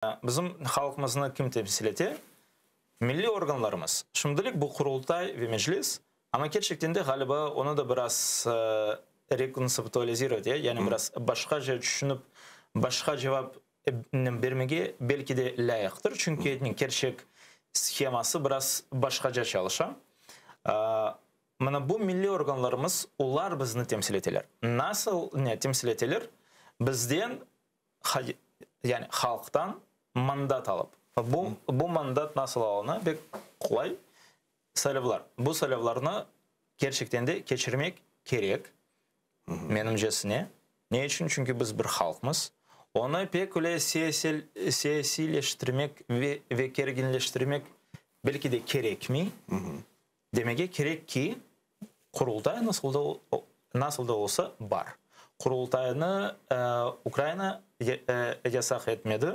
Bizim halqımıznı kim temsil ete? Milliy organlarımız. Şimdilik bu Qurultay ve Meclis, amma kerçekten de, ğaliba, onı da biraz rekontseptualizirovat, yani biraz başqaca tüşünip, başqa cevap bermege belki de lâyıqtır, çünki kerçek sheması biraz başqaca çalışa. Mına bu milliy organlarımız, olar bizni temsil eteler. Nasıl temsil eteler? Bizden yani halqtan mandat alıp. Bu, bu mandat nasıl alına? Pek qolay. Saylavlar. Bu saylavlarnı kerçekten de keçirmek kerek, menimcesine. Ne içün? Çünki biz bir halqmız. Onı pek öyle siyasiyleştirmek ve, ve kerginleştirmek belki de kerekmey. Demege kerek ki, Qurultay nasıl da, nasıl da olsa bar. Qurultaynı Ukraina yasaq etmedi.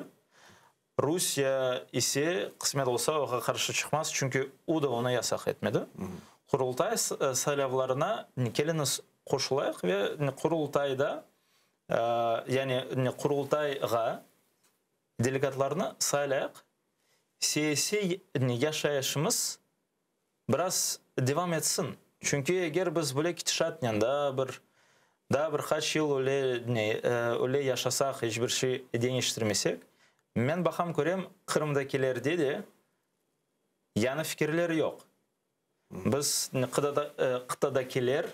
Rusiye ise qısmet olsa oğa qarşı çıqmaz, çünki o da onı yasaq etmedi. Qurultay saylavlarına keliñiz qoşulayıq ve Qurultayda, yani Qurultayğa delegatlarnı saylayıq. Siyasiy yaşayışımız biraz devam etsin. Çünki eger biz böyle ketişatnen daa bir daa bir qaç yıl öyle ne öyle yaşasaq, iç bir şey deñiştirmesek, men baqam körem, Qırımdakilerde de yañı fikirler yoq. Biz qıtadakiler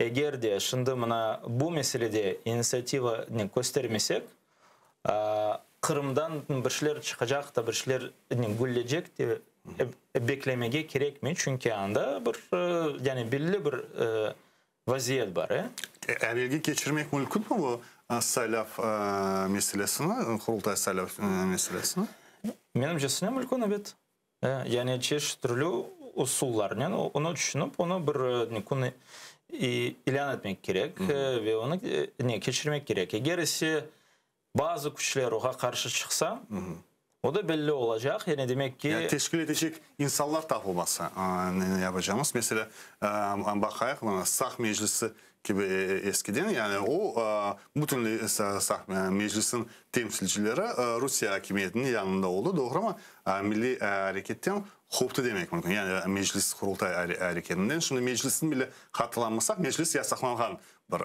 eger de şimdi mına bu meselede initsiativa köstermesek, Qırımdan bir şeyler çıqacaq da, bir şeyler güllecek de beklemege kerekmey, çünki anda bir yani belli bir vaziyet bar. Amelge keçirmek mümkünmi bu saylav meselesini, Qurultay saylav meselesini? Menimcesine mümkün, ebet. Yani çeşit türlü usullarnen onı tüşünip, onı bir kün ilân etmek kerek ve onı ne keçirmek kerek. Eger ise bazı küçler oğa qarşı çıqsa, o da belli olacaq. Yani demek ki... Yani teşkil etecek insanlar tapılmasa ne yapacağımız? Meselâ, baqayıq, mına Saq meclisi kibi eskiden, yani o, bütünley Saq meclisiniñ temsilcileri Rusiye akimiyetiniñ yanında oldı, doğrumı? Milliy areketten qoptı demek mümkün, yani Meclis, Qurultay areketinden. Şimdi Meclisni bile hatırlamasaq, Meclis yasaqlanğan bir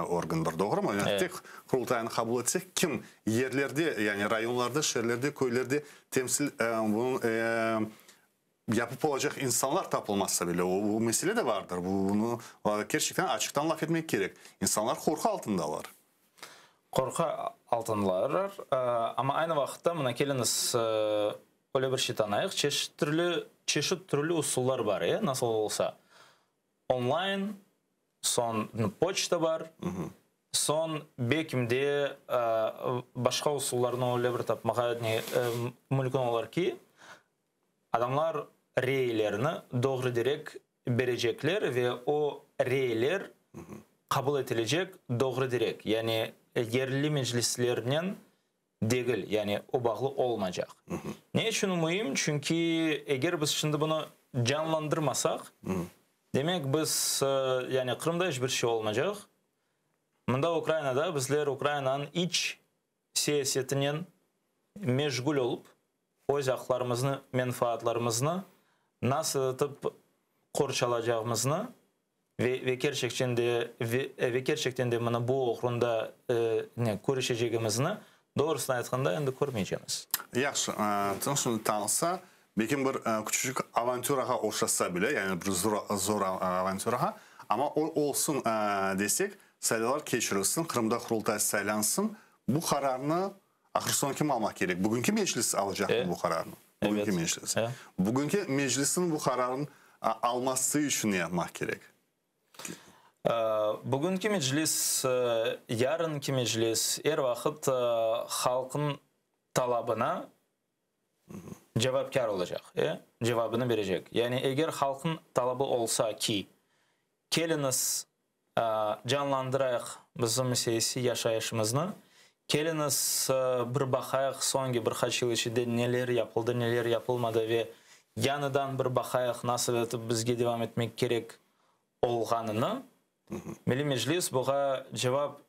organdır, doğrumı? Yani tek Qurultaynı qabul etsek, kim yerlerde, yani rayonlarda, şeerlerde, köylerde temsil bunıñ yapıp olacaq insanlar tapılmazsa bile, o mesele de vardır. Bunı kerçekten açıqtan laf etmek kerek. İnsanlar qorqu altındalar. Qorqu altındalar, amma aynı vaqıtta, mına keliñiz, öyle bir şey tanıyıq, çeşit türlü, çeşit türlü usullar bar, e, nasıl olsa, online, soñ poçta bar, soñ belkim de başqa usullarnı öyle bir tapmağa mümkün olur ki, adamlar reylerini doğru direkt berecekler ve o reyler qabul etilecek doğru direkt, yani yerli meclislernen degil, yani o bağlı olmaycaq. Ne içün müim? Çünki eger biz şimdi bunı canlandırmasaq, demek biz, yani Qırımda iç bir şey olmaycaq. Mında Ukrainada bizler Ukrainanıñ iç siyasetinen meşğul olıp, öz aqlarımıznı, menfaatlarımıznı nasıl etip qorçalacağımıznı ve ve kerçekten de ve ve kerçekten de mına bu oğrunda ne körüşecegimizni, doğrusını aytqanda, endi körmeycemiz. Yahşı, şimdi tanısa, belki bir küçücük avantürağa oşasa bile, yani bir zor avantürağa, amma o olsun desek, saylavlar keçirilsin, Qırımda Qurultay saylansın, bu qararnı ahır soñu kim almaq kerek? Bugünki meclis alacaqmı bu qararnı? Bugünki meclis. Bugünki meclisniñ bu qararın alması içün ne yapmaq kerek? Bugünki meclis, yarınki meclis er vaqıt halqnıñ talabına cevapkâr olacaq, cevabını berecek. Yani eger halqnıñ talabı olsa ki, keliñiz canlandırayıq bizim siyasiy yaşayışımıznı, keliñiz bir baqayıq soñki bir qaç yıl içinde neler yapıldı, neler yapılmadı ve yañıdan bir baqayıq nasıl etip bizge devam etmek kerek olğanını, Milliy Meclis buğa cevap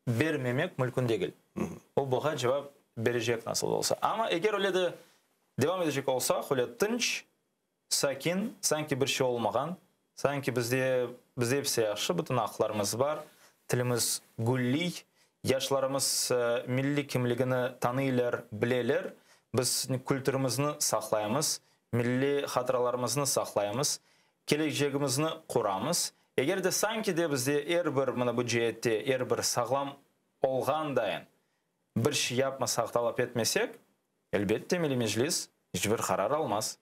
bermemek mümkün degil. O buğa cevap. Berecek nasıl olsa. Amma eger öyle de devam edecek olsaq, öyle tınç, sakin, sanki bir şey olmağan, sanki bizde, bizde episi yahşı, bütün aqlarımız bar, tilimiz gülliy, yaşlarımız milliy kimligini tanıylar, bileler, biz kültürimizni saqlaymız, milliy hatıralarımıznı saqlaymız, kelecegimizni quramız. Eger de sanki de bizde er bir mına bu ceette er bir sağlam olğandayın bir şey yapmasaq, talap etmesek, elbette, Milliy Meclis iç bir qarar almaz.